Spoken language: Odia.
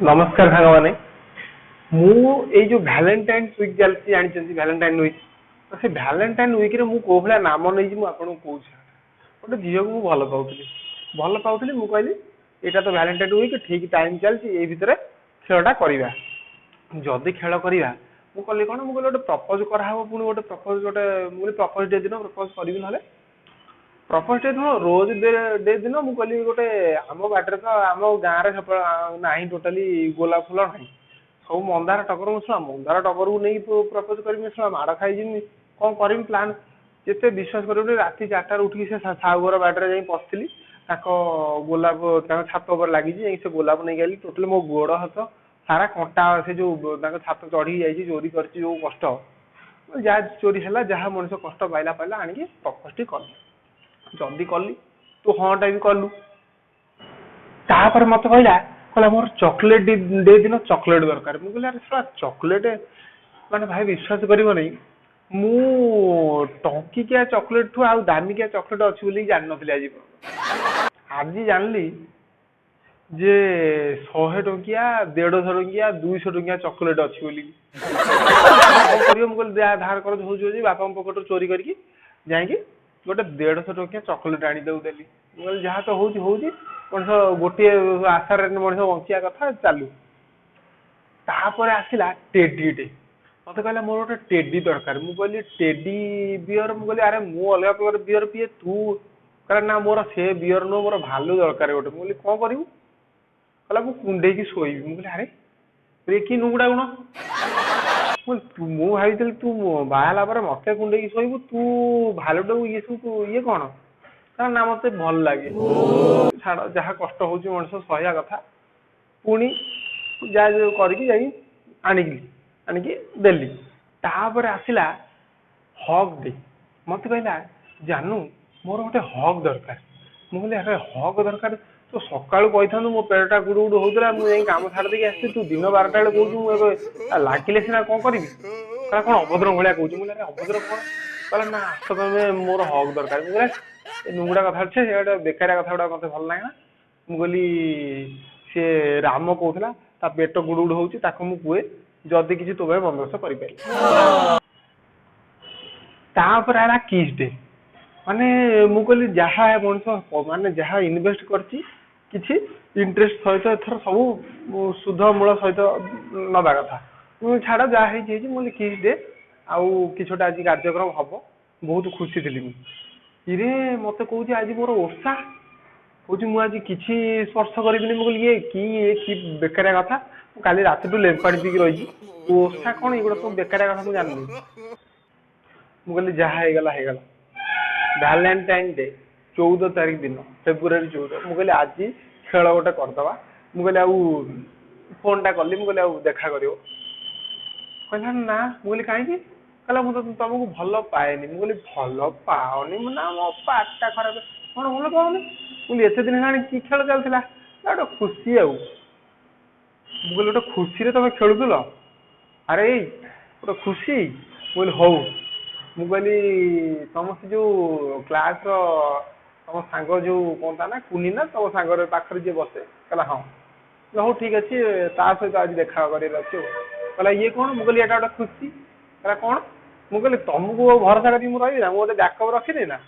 ନମସ୍କାର ସାଙ୍ଗମାନେ। ମୁଁ ଏଇ ଯୋଉ ଭ୍ୟାଲେଣ୍ଟାଇନ୍ସ ୱିକ୍ ଚାଲିଛି, ଜାଣିଛନ୍ତି ଭ୍ୟାଲେଣ୍ଟାଇନ ୱିକ୍, ତ ସେ ଭ୍ୟାଲେଣ୍ଟାଇନ ୱିକରେ ମୁଁ କୋଉ ଭଳିଆ ନାମ ନେଇଛି ମୁଁ ଆପଣଙ୍କୁ କହୁଛି। ଗୋଟେ ଝିଅକୁ ମୁଁ ଭଲ ପାଉଥିଲି, ଭଲ ପାଉଥିଲି। ମୁଁ କହିଲି ଏଇଟା ତ ଭ୍ୟାଲେଣ୍ଟାଇନ ୱିକ୍, ଠିକ ଟାଇମ ଚାଲିଛି, ଏଇ ଭିତରେ ଖେଳଟା କରିବା। ଯଦି ଖେଳ କରିବା, ମୁଁ କଲି କଣ, ମୁଁ କହିଲି ଗୋଟେ ପ୍ରପୋଜ କରାହବ। ପୁଣି ଗୋଟେ ପ୍ରପୋଜ ଗୋଟେ, ମୁଁ କହିଲି ପ୍ରପୋଜ ଡେ ଦିନ ପ୍ରପୋଜ କରିବି, ନହେଲେ ପ୍ରପୋଜ ଡେ ନୁହଁ, ରୋଜ ଡେ ଦିନ। ମୁଁ କହିଲି ଗୋଟେ ଆମ ବାଟରେ ତ, ଆମ ଗାଁରେ ନାହିଁ ଟୋଟାଲି ଗୋଲାପ ଫୁଲ ନାହିଁ, ସବୁ ମନ୍ଦାର ଟଗର। ମୁଁ ଶୁଣ, ମନ୍ଦାର ଟଗରକୁ ନେଇକି ପ୍ରପୋଜ କରିବି, ଶୁଣ ମାଡ଼ ଖାଇଯିବି। କଣ କରିବି ପ୍ଲାନ୍ ଯେତେ, ବିଶ୍ୱାସ କରିବନି, ରାତି 4ଟାରୁ ଉଠିକି ସେ ସାହୁ ଘର ବାଟରେ ଯାଇ ପଶିଥିଲି। ତାଙ୍କ ଗୋଲାପ ତାଙ୍କ ଛାତ ଉପରେ ଲାଗିଛି, ଯାଇକି ସେ ଗୋଲାପ ନେଇକି ଆଇଲି। ଟୋଟାଲି ମୋ ଗୋଡ ହାତ ସାରା କଣ୍ଟା, ସେ ଯୋଉ ତାଙ୍କ ଛାତ ଚଢିକି ଯାଇଛି, ଚୋରି କରିଛି ଯୋଉ କଷ୍ଟ। ଯାହା ଚୋରି ହେଲା, ଯାହା ମଣିଷ କଷ୍ଟ ପାଇଲା ପାଇଲା, ଆଣିକି ପ୍ରପୋଜ ଟି କଲି। ଯଦି କଲି, ତୁ ହଁ ଟା ବି କଲୁ। ତାପରେ ମତେ କହିଲା, କହିଲା ମୋର ଚକୋଲେଟ ଡେ ଦିନ ଚକୋଲେଟ ଦରକାର। ମୁଁ କହିଲି ଆରେ ଶଳା ଚକୋଲେଟ ମାନେ, ଭାଇ ବିଶ୍ୱାସ କରିବନି, ମୁଁ ଟଙ୍କିକିଆ ଚକୋଲେଟ ଠୁ ଆଉ ଦାମିକିଆ ଚକୋଲେଟ ଅଛି ବୋଲି ଜାଣିନଥିଲି ଆଜି। ଆଜି ଜାଣିଲି ଯେ 100 ଟଙ୍କିଆ, 150 ଟଙ୍କିଆ, 200 ଟଙ୍କିଆ ଚକୋଲେଟ ଅଛି ବୋଲି। କଣ କରିବ? ମୁଁ କହିଲି ଯାହା ଧାର କରଜ ହଉଛି ହଉଛି, ବାପାଙ୍କ ପକେଟରୁ ଚୋରି କରିକି ଯାଇକି ଗୋଟେ 150 ଟଙ୍କିଆ ଚକୋଲେଟ ଆଣି ତାକୁ ଦେଲି। ମୁଁ କହିଲି ଯାହା ତ ହଉଛି ହଉଛି, ମଣିଷ ଗୋଟିଏ ଆଶାରେ ମଣିଷ ବଞ୍ଚିବା କଥା, ଚାଲୁ। ତାପରେ ଆସିଲା ଟେଡି ଡେ। ମତେ କହିଲା ମୋର ଗୋଟେ ଟେଡି ଦରକାର। ମୁଁ କହିଲି ଟେଡି ବିୟର? ମୁଁ କହିଲି ଆରେ ମୁଁ ଅଲଗା ପ୍ରକାର ବିୟର ପିଏ, ତୁ? କହିଲା ନା, ମୋର ସେ ବିୟର ନୁହଁ, ମୋର ଭାଲୁ ଦରକାର ଗୋଟେ। ମୁଁ କହିଲି କଣ କରିବୁ? କହିଲା ମୁଁ କୁଣ୍ଡେଇକି ଶୋଇବି। ମୁଁ କହିଲି ଆରେ ଏ କି ନୁଙ୍ଗୁଡା ଗୁଣ! ମୁଁ ଭାବିଥିଲି ତୁ ବାହା ହେଲା ପରେ ମତେ କୁଣ୍ଡେଇକି ଶୋଇବୁ, ତୁ ଭାଲୁଟାକୁ ଇଏ ସବୁ ଇଏ କଣ? କହିଲା ନା, ମତେ ଭଲ ଲାଗେ। ଛାଡ, ଯାହା କଷ୍ଟ ହଉଛି ମଣିଷ ସହିବା କଥା। ପୁଣି ଯାହା ଯୋଉ କରିକି ଯାଇ ଆଣିକି ଆଣିକି ଦେଲି। ତାପରେ ଆସିଲା ହଗ୍ ଡେ। ମତେ କହିଲା ଜାନୁ, ମୋର ଗୋଟେ ହଗ୍ ଦରକାର। ମୁଁ କହିଲି ଆରେ ହଗ୍ ଦରକାର, ତୁ ସକାଳୁ କହିଥାନ୍ତୁ, ମୋ ପେଟଟା ଗୁଡୁ ଗୁଡୁ ହଉଥିଲା, ମୁଁ ଯାଇ କାମ ଛାଡି ଦେଇକି ଆସିଛି। ତୁ ଦିନ 12ଟା ବେଳେ କହୁଛୁ, ମୁଁ ଏବେ ଲାଗିଲେ ସିନା କଣ କରିବି। କହିଲା କଣ ଅଭଦ୍ର ଭଳିଆ କହୁଛୁ? ମୁଁ କହିଲି ଆରେ ଅଭଦ୍ର କଣ? କହିଲା ନା, ଆସ ତମେ, ମୋର ହଗ୍ ଦରକାର। ମୁଁ କହିଲି ଏ ନୁଙ୍ଗୁଡା କଥା ଅଛି, ସେ ଗୋଟେ ବେକାରିଆ କଥା ଗୁଡା ମତେ ଭଲ ଲାଗେନା। ମୁଁ କହିଲି ସିଏ ରାମ କହୁଥିଲା ତା ପେଟ ଗୁଡୁ ଗୁଡୁ ହଉଛି, ତାକୁ ମୁଁ କୁହେ ଯଦି କିଛି ତୋ ପାଇଁ ବନ୍ଦୋବସ୍ତ କରିପାରିବି। ତାପରେ ହେଲା କିସ୍ ଡେ। ମାନେ ମୁଁ କହିଲି ଯାହା ମଣିଷ ମାନେ ଯାହା ଇନଭେଷ୍ଟ କରିଛି, କିଛି ଇଣ୍ଟରେଷ୍ଟ ସହିତ ଏଥର ସବୁ ସୁଧ ମୂଳ ସହିତ ନବା କଥା। ମୁଁ ଛାଡ, ଯାହା ହେଇଛି ହେଇଛି। ମୁଁ କହିଲି କିସ୍ ଡେ ଆଉ କିଛି ଗୋଟେ ଆଜି କାର୍ଯ୍ୟକ୍ରମ ହବ, ବହୁତ ଖୁସି ଥିଲି ମୁଁ। ଇରେ ମତେ କହୁଛି ଆଜି ମୋର ଓଷା, କହୁଛି ମୁଁ ଆଜି କିଛି ସ୍ପର୍ଶ କରିବିନି। ମୁଁ କହିଲି ଇଏ କି, ଇଏ କି ବେକାରିଆ କଥା! ମୁଁ କାଲି ରାତିଠୁ ଲେମ୍ବୁ ପାଣି ପିଇକି ରହିଛି। ଓଷା କଣ, ଏଗୁଡା ସବୁ ବେକାରିଆ କଥା ମୁଁ ଜାଣିନି। ମୁଁ କହିଲି ଯାହା ହେଇଗଲା ହେଇଗଲା। ଭ୍ୟାଲେଣ୍ଟାଇନ ଡେ 14 ତାରିଖ ଦିନ, ଫେବୃଆରୀ 14, ମୁଁ କହିଲି ଆଜି ଖେଳ ଗୋଟେ କରିଦବା। ମୁଁ କହିଲି ଆଉ ଫୋନ ଟା କଲି, ମୁଁ କହିଲି ଆଉ ଦେଖା କରିବ? କହିଲା ନା। ମୁଁ କହିଲି କାହିଁକି? କହିଲା ମୁଁ ତ ତମକୁ ଭଲ ପାଏନି। ମୁଁ କହିଲି ଭଲ ପାଅନି? ନା, ମୋ ପାଟିଟା ଖରାପ। କଣ ଭଲ ପାଅନି? ମୁଁ କହିଲି ଏତେ ଦିନ ହେଲାଣି କି ଖେଳ ଚାଲିଥିଲା? ନା, ଗୋଟେ ଖୁସି ଆଉ। ମୁଁ କହିଲି ଗୋଟେ ଖୁସିରେ ତମେ ଖେଳୁଥିଲ? ଆରେ ଏଇ ଗୋଟେ ଖୁସି। ମୁଁ କହିଲି ହଉ। ମୁଁ କହିଲି ତମ ସେ ଯୋଉ କ୍ଲାସ ର ତମ ସାଙ୍ଗ ଯୋଉ କଣ ତା ନା, କୁନି ନା, ତମ ସାଙ୍ଗରେ ପାଖରେ ଯିଏ ବସେ? କହିଲା ହଁ। ହଉ ଠିକ ଅଛି, ତା ସହିତ ଆଜି ଦେଖା କରିବାର ଅଛି। ଆଉ କହିଲା ଇଏ କଣ? ମୁଁ କହିଲି ଏଇଟା ଗୋଟେ ଖୁସି। କହିଲା କଣ? ମୁଁ କହିଲି ତମକୁ ଆଉ ଭରସା କରିକି ମୁଁ ରହିବି ନା, ମୁଁ ଗୋଟେ ବ୍ୟାକଅପ୍ ରଖିନି ନା।